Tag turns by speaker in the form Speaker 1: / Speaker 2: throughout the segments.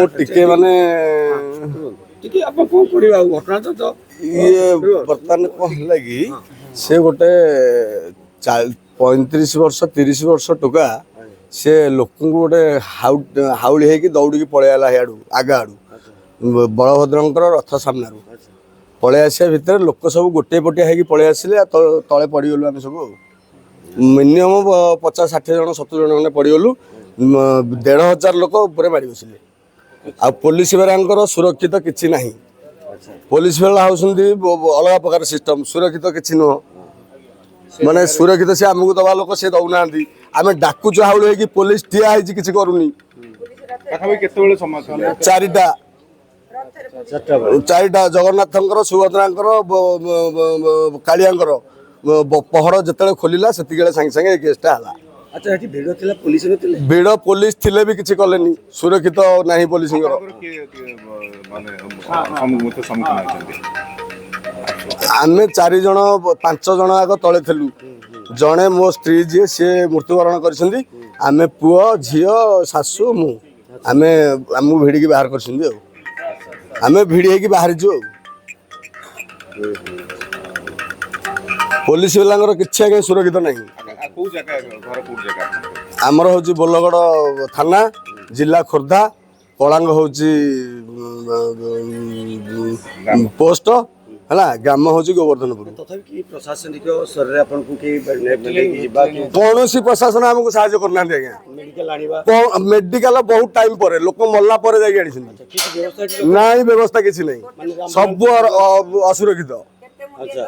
Speaker 1: ମୁଁ ଟିକେ ମାନେ
Speaker 2: ଟିକେ ଆପଣ କଣ କରିବେ ଆଉ ଘଟଣା ତ ତ
Speaker 1: ଇଏ ବର୍ତ୍ତମାନ କଣ ହେଲା କି ସେ ଗୋଟେ 35 ବର୍ଷ 30 ବର୍ଷ ଟୋକା, ସେ ଲୋକଙ୍କୁ ଗୋଟେ ହାଉଳି ହେଇକି ଦୌଡ଼ିକି ପଳେଇ ଆଇଲା ସିଆଡ଼ୁ, ଆଗ ଆଡ଼ୁ, ବଳଭଦ୍ରଙ୍କର ରଥ ସାମ୍ନାରୁ ପଳେଇ ଆସିବା ଭିତରେ ଲୋକ ସବୁ ଗୋଟିଏ ପଟିଆ ହେଇକି ପଳେଇ ଆସିଲେ ଆଉ ତଳେ ପଡ଼ିଗଲୁ ଆମେ ସବୁ। ଆଉ ମିନିମମ୍ 50 60 ଜଣ, 70 ଜଣ ଖଣ୍ଡେ ପଡ଼ିଗଲୁ। 1500 ଲୋକ ଉପରେ ମାଡ଼ି ବସିଲେ। ଆଉ ପୋଲିସ ବାଲାଙ୍କର ସୁରକ୍ଷିତ କିଛି ନାହିଁ। ପୋଲିସ ବାଲା ହେଉଛନ୍ତି ଅଲଗା ପ୍ରକାର ସିଷ୍ଟମ, ସୁରକ୍ଷିତ କିଛି ନୁହଁ। ମାନେ ସୁରକ୍ଷିତ ସେ ଆମକୁ ଦବା ଲୋକ, ସେ ଦଉନାହାନ୍ତି। ଆମେ ଡାକୁଛୁ ହାଉଳି ହେଇକି, ପୋଲିସ ଠିଆ ହେଇଛି, କିଛି କରୁନି।
Speaker 3: ପାଖାପାଖି କେତେବେଳେ ସମୟ ଥିଲା?
Speaker 1: 4ଟା। 4ଟା, ଜଗନ୍ନାଥଙ୍କର, ସୁଭଦ୍ରାଙ୍କର, କାଳିଆଙ୍କର ପହଡ଼ ଯେତେବେଳେ ଖୋଲିଲା, ସେତିକିବେଳେ ସାଙ୍ଗେ ସାଙ୍ଗେ ଏ କେସଟା ହେଲା।
Speaker 2: ଆଚ୍ଛା, ଏଠି ଭିଡ଼ ଥିଲା, ପୋଲିସ ନଥିଲେ?
Speaker 1: ଭିଡ଼ ପୋଲିସ ଥିଲେ ବି କିଛି କଲେନି, ସୁରକ୍ଷିତ ନାହିଁ ପୋଲିସଙ୍କର।
Speaker 3: ଆପଣଙ୍କର କିଏ କିଏ ମାନେ ମୃତ୍ୟୁ ସମ୍ମୁଖୀନ ହେଇଛନ୍ତି?
Speaker 1: ଆମେ 4 ଜଣ, 5 ଜଣ ଆଗ ତଳେ ଥିଲୁ। ଜଣେ ମୋ ସ୍ତ୍ରୀ ଯିଏ, ସିଏ ମୃତ୍ୟୁବରଣ କରିଛନ୍ତି। ଆମେ ପୁଅ, ଝିଅ, ଶାଶୁ, ମୁଁ, ଆମେ ଆମକୁ ଭିଡ଼ିକି ବାହାର କରିଛନ୍ତି। ଆଉ ଆମେ ଭିଡ଼ି ହେଇକି ବାହାରିଛୁ। ଆଉ ପୋଲିସ ବାଲାଙ୍କର କିଛି ଆଜ୍ଞା ସୁରକ୍ଷିତ ନାହିଁ।
Speaker 3: ଆଉ କୋଉ ଜାଗା ଘର, କୋଉ ଜାଗା ଆପଣଙ୍କର?
Speaker 1: ଆମର ହେଉଛି ବୋଲଗଡ଼ ଥାନା, ଜିଲ୍ଲା ଖୋର୍ଦ୍ଧା, କଳାଙ୍ଗ ହେଉଛି ପୋଷ୍ଟ ହେଲା, ଗ୍ରାମ ହେଉଛି ଗୋବର୍ଦ୍ଧନପୁର।
Speaker 2: ତଥାପି କି ପ୍ରଶାସନିକ ସ୍ତରରେ ଆପଣଙ୍କୁ କେହି ନେଇକି ଯିବା କି
Speaker 1: କୌଣସି ପ୍ରଶାସନ ଆମକୁ ସାହାଯ୍ୟ କରୁନାହାନ୍ତି ଆଜ୍ଞା।
Speaker 2: ମେଡିକାଲ ଆଣିବା?
Speaker 1: ମେଡିକାଲ ବହୁତ ଟାଇମ ପରେ, ଲୋକ ମଲା ପରେ ଯାଇକି ଆଣିଛନ୍ତି।
Speaker 2: କିଛି ବ୍ୟବସ୍ଥା ଏଠି?
Speaker 1: ନାଇଁ, ବ୍ୟବସ୍ଥା କିଛି ନାହିଁ, ସବୁ ଅସୁରକ୍ଷିତ।
Speaker 2: ଆଚ୍ଛା।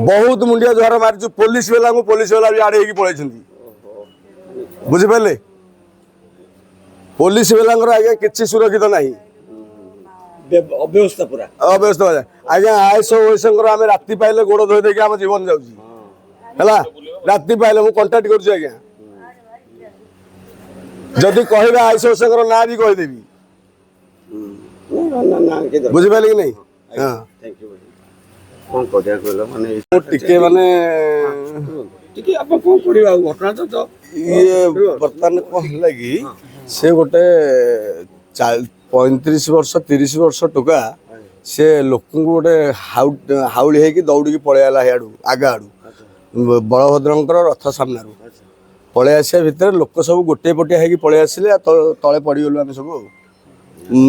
Speaker 1: ବହୁତ ମୁଣ୍ଡିଆ ଜୁହାର ମାରିଛୁ ପୋଲିସ ବାଲାଙ୍କୁ, ପୋଲିସ ବାଲା ବି ଆଡ଼େ ହେଇକି ପଳେଇଛନ୍ତି। ବୁଝିପାରିଲେ? ପୋଲିସ ବାଲାଙ୍କର ଆଜ୍ଞା କିଛି ସୁରକ୍ଷିତ ନାହିଁ।
Speaker 2: ଅବ୍ୟବସ୍ଥା ପୁରା।
Speaker 1: ଅବ୍ୟବସ୍ଥା ଆଜ୍ଞା। ଆଇସ ଓଏସଙ୍କର ଆମେ ରାତି ପାଇଲେ ଗୋଡ଼ ଧୋଇ ଦେଇକି ଆମ ଜୀବନ ଯାଉଛି। ହେଲା, ରାତି ପାଇଲେ ମୁଁ କଣ୍ଟାକ୍ଟ କରୁଛି ଆଜ୍ଞା। ଯଦି କହିବେ ଆଇସ ଓଏସଙ୍କର ନାଁ ବି କହିଦେବି।
Speaker 2: ନା ନା ନା, କି ଦରକାର।
Speaker 1: ବୁଝିପାରିଲେ କି ନାଇଁ? ହଁ।
Speaker 2: Thank you. କଣ କରିବା କହିଲ ମାନେ
Speaker 1: ମୁଁ ଟିକେ ମାନେ
Speaker 2: ଟିକେ ଆପଣ କଣ କରିବେ ଆଉ ଘଟଣା ତ ତ
Speaker 1: ଇଏ ବର୍ତ୍ତମାନ କଣ ହେଲା କି ସେ ଗୋଟେ 35 ବର୍ଷ 30 ବର୍ଷ ଟୋକା, ସେ ଲୋକଙ୍କୁ ଗୋଟେ ହାଉଳି ହେଇକି ଦୌଡ଼ିକି ପଳେଇ ଆଇଲା ସିଆଡ଼ୁ, ଆଗ ଆଡ଼ୁ, ବଳଭଦ୍ରଙ୍କର ରଥ ସାମ୍ନାରୁ ପଳେଇ ଆସିବା ଭିତରେ ଲୋକ ସବୁ ଗୋଟିଏ ପଟିଆ ହେଇକି ପଳେଇ ଆସିଲେ ଆଉ ତଳେ ପଡ଼ିଗଲୁ ଆମେ ସବୁ। ଆଉ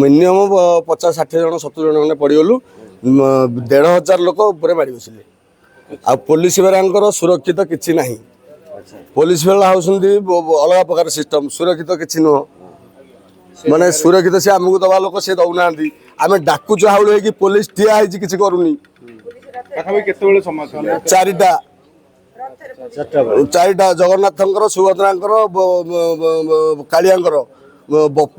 Speaker 1: ମିନିମମ୍ 50 60 ଜଣ, 70 ଜଣ ଖଣ୍ଡେ ପଡ଼ିଗଲୁ। 1500 ଲୋକ ଉପରେ ମାଡ଼ି ବସିଲେ। ଆଉ ପୋଲିସ ବାଲାଙ୍କର ସୁରକ୍ଷିତ କିଛି ନାହିଁ। ପୋଲିସ ବାଲା ହେଉଛନ୍ତି ଅଲଗା ପ୍ରକାର ସିଷ୍ଟମ, ସୁରକ୍ଷିତ କିଛି ନୁହଁ। ମାନେ ସୁରକ୍ଷିତ ସେ ଆମକୁ ଦବା ଲୋକ, ସେ ଦଉନାହାନ୍ତି। ଆମେ ଡାକୁଛୁ ହାଉଳି ହେଇକି, ପୋଲିସ ଠିଆ ହେଇଛି, କିଛି କରୁନି।
Speaker 3: ପାଖାପାଖି କେତେବେଳେ ସମୟ ଥିଲା?
Speaker 1: 4ଟା। 4ଟା, ଜଗନ୍ନାଥଙ୍କର, ସୁଭଦ୍ରାଙ୍କର, କାଳିଆଙ୍କର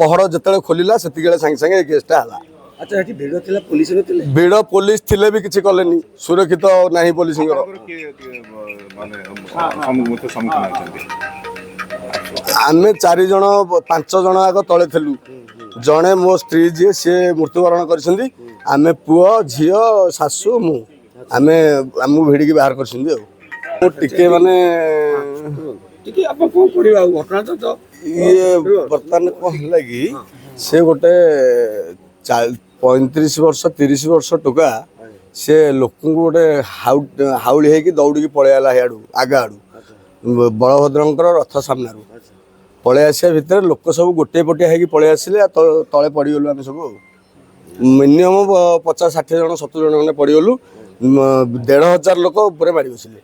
Speaker 1: ପହଡ଼ ଯେତେବେଳେ ଖୋଲିଲା, ସେତିକିବେଳେ ସାଙ୍ଗେ ସାଙ୍ଗେ ଏ କେସଟା ହେଲା।
Speaker 2: ଆଚ୍ଛା, ଏଠି ଭିଡ଼ ଥିଲା, ପୋଲିସ ନଥିଲେ?
Speaker 1: ଭିଡ଼ ପୋଲିସ ଥିଲେ ବି କିଛି କଲେନି, ସୁରକ୍ଷିତ ନାହିଁ ପୋଲିସଙ୍କର।
Speaker 3: ଆପଣଙ୍କର କିଏ କିଏ ମାନେ ମୃତ୍ୟୁ ସମ୍ମୁଖୀନ ହେଇଛନ୍ତି?
Speaker 1: ଆମେ 4 ଜଣ, 5 ଜଣ ଆଗ ତଳେ ଥିଲୁ। ଜଣେ ମୋ ସ୍ତ୍ରୀ ଯିଏ, ସିଏ ମୃତ୍ୟୁବରଣ କରିଛନ୍ତି। ଆମେ ପୁଅ, ଝିଅ, ଶାଶୁ, ମୁଁ, ଆମେ ଆମକୁ ଭିଡ଼ିକି ବାହାର କରିଛନ୍ତି। ଆଉ ମୁଁ ଟିକେ ମାନେ
Speaker 2: ଟିକେ ଆପଣ କଣ କରିବେ ଆଉ ଘଟଣା ତ ତ
Speaker 1: ଇଏ ବର୍ତ୍ତମାନ କଣ ହେଲା କି ସେ ଗୋଟେ 35 ବର୍ଷ 30 ବର୍ଷ ଟୋକା, ସେ ଲୋକଙ୍କୁ ଗୋଟେ ହାଉଳି ହେଇକି ଦୌଡ଼ିକି ପଳେଇ ଆଇଲା ସିଆଡ଼ୁ, ଆଗ ଆଡ଼ୁ, ବଳଭଦ୍ରଙ୍କର ରଥ ସାମ୍ନାରୁ ପଳେଇ ଆସିବା ଭିତରେ ଲୋକ ସବୁ ଗୋଟିଏ ପଟିଆ ହେଇକି ପଳେଇ ଆସିଲେ ଆଉ ତଳେ ପଡ଼ିଗଲୁ ଆମେ ସବୁ। ଆଉ ମିନିମମ୍ 50 60 ଜଣ, 70 ଜଣ ଖଣ୍ଡେ ପଡ଼ିଗଲୁ। 1500 ଲୋକ ଉପରେ ମାଡ଼ି ବସିଲେ।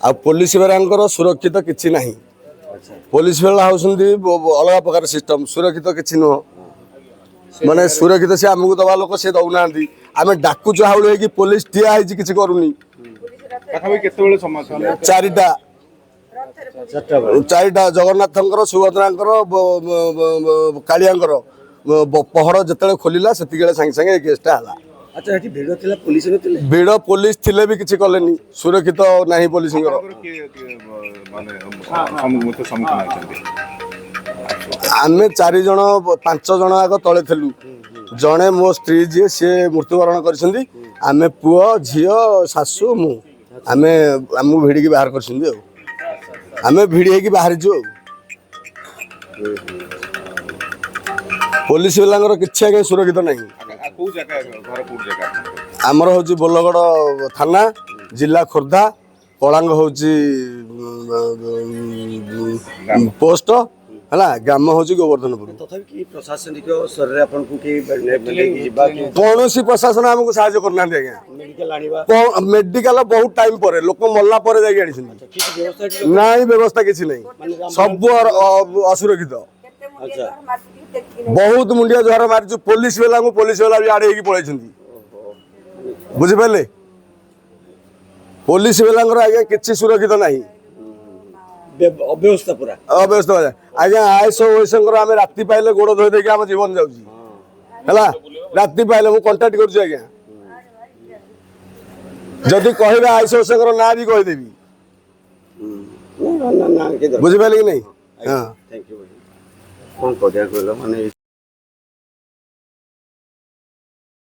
Speaker 1: ଆଉ ପୋଲିସ ବାଲାଙ୍କର ସୁରକ୍ଷିତ କିଛି ନାହିଁ। ପୋଲିସ ବାଲା ହେଉଛନ୍ତି ଅଲଗା ପ୍ରକାର ସିଷ୍ଟମ, ସୁରକ୍ଷିତ କିଛି ନୁହଁ। ମାନେ ସୁରକ୍ଷିତ ସେ ଆମକୁ ଦବା ଲୋକ, ସେ ଦଉନାହାନ୍ତି। ଆମେ ଡାକୁଛୁ ହାଉଳି ହେଇକି, ପୋଲିସ ଠିଆ ହେଇଛି, କିଛି କରୁନି।
Speaker 3: ପାଖାପାଖି କେତେବେଳେ ସମୟ ଥିଲା?
Speaker 1: 4ଟା। 4ଟା, ଜଗନ୍ନାଥଙ୍କର, ସୁଭଦ୍ରାଙ୍କର, କାଳିଆଙ୍କର ପହଡ଼ ଯେତେବେଳେ ଖୋଲିଲା, ସେତିକିବେଳେ ସାଙ୍ଗେ ସାଙ୍ଗେ ଏ କେସଟା ହେଲା।
Speaker 2: ଆଚ୍ଛା, ଏଠି ଭିଡ଼ ଥିଲା, ପୋଲିସ ନଥିଲେ?
Speaker 1: ଭିଡ଼ ପୋଲିସ ଥିଲେ ବି କିଛି କଲେନି, ସୁରକ୍ଷିତ ନାହିଁ ପୋଲିସଙ୍କର।
Speaker 3: ଆପଣଙ୍କର କିଏ କିଏ ମାନେ ମୃତ୍ୟୁ ସମ୍ମୁଖୀନ ହେଇଛନ୍ତି?
Speaker 1: ଆମେ 4 ଜଣ, 5 ଜଣ ଆଗ ତଳେ ଥିଲୁ। ଜଣେ ମୋ ସ୍ତ୍ରୀ ଯିଏ, ସିଏ ମୃତ୍ୟୁବରଣ କରିଛନ୍ତି। ଆମେ ପୁଅ, ଝିଅ, ଶାଶୁ, ମୁଁ, ଆମେ ଆମକୁ ଭିଡ଼ିକି ବାହାର କରିଛନ୍ତି। ଆଉ ଆମେ ଭିଡ଼ି ହେଇକି ବାହାରିଛୁ। ଆଉ ପୋଲିସ ବାଲାଙ୍କର କିଛି ଆଜ୍ଞା ସୁରକ୍ଷିତ ନାହିଁ।
Speaker 3: ଆଜ୍ଞା, କୋଉ ଜାଗା ଘର, କୋଉ ଜାଗା ଆପଣଙ୍କର?
Speaker 1: ଆମର ହେଉଛି ବୋଲଗଡ଼ ଥାନା, ଜିଲ୍ଲା ଖୋର୍ଦ୍ଧା, କଳାଙ୍ଗ ହେଉଛି ପୋଷ୍ଟ ହେଲା, ଗ୍ରାମ ହେଉଛି ଗୋବର୍ଦ୍ଧନପୁର।
Speaker 2: ତଥାପି କି ପ୍ରଶାସନିକ ସ୍ତରରେ ଆପଣଙ୍କୁ କେହି ନେଇକି ଯିବା କି
Speaker 1: କୌଣସି ପ୍ରଶାସନ ଆମକୁ ସାହାଯ୍ୟ କରୁନାହାନ୍ତି ଆଜ୍ଞା।
Speaker 2: ମେଡିକାଲ ଆଣିବା?
Speaker 1: ମେଡିକାଲ ବହୁତ ଟାଇମ ପରେ, ଲୋକ ମଲା ପରେ ଯାଇକି ଆଣିଛନ୍ତି।
Speaker 2: କିଛି ବ୍ୟବସ୍ଥା ଏଠି?
Speaker 1: ନାଇଁ, ବ୍ୟବସ୍ଥା କିଛି ନାହିଁ, ସବୁ ଅସୁରକ୍ଷିତ।
Speaker 2: ଆଚ୍ଛା।
Speaker 1: ବହୁତ ମୁଣ୍ଡିଆ ଜୁହାର ମାରିଛୁ ପୋଲିସ ବାଲାଙ୍କୁ, ପୋଲିସ ବାଲା ବି ଆଡ଼େଇ ହେଇକି ପଳେଇଛନ୍ତି, ବୁଝିପାରିଲେ? ପୋଲିସ ବାଲାଙ୍କର ଆଜ୍ଞା କିଛି ସୁରକ୍ଷିତ ନାହିଁ।
Speaker 2: ଅବ୍ୟବସ୍ଥା ପୁରା।
Speaker 1: ଅବ୍ୟବସ୍ଥା ଆଜ୍ଞା। ଆଇଏସ ଓଏସଙ୍କର ଆମେ ରାତି ପାଇଲେ ଗୋଡ଼ ଧୋଇ ଦେଇକି ଆମ ଜୀବନ ଯାଉଛି ହେଲା। ରାତି ପାଇଲେ ମୁଁ କଣ୍ଟାକ୍ଟ କରୁଛି ଆଜ୍ଞା। ଯଦି କହିବେ ଆଇଏସ ଓଏସଙ୍କର ନାଁ ବି କହିଦେବି।
Speaker 2: ନା ନା ନା, କେହି ଦରକାର
Speaker 1: ବୁଝିପାରିଲେ କି ନାଇଁ? ହଁ।
Speaker 2: Thank you. କ'ଣ କରିବା କହିଲ ମାନେ?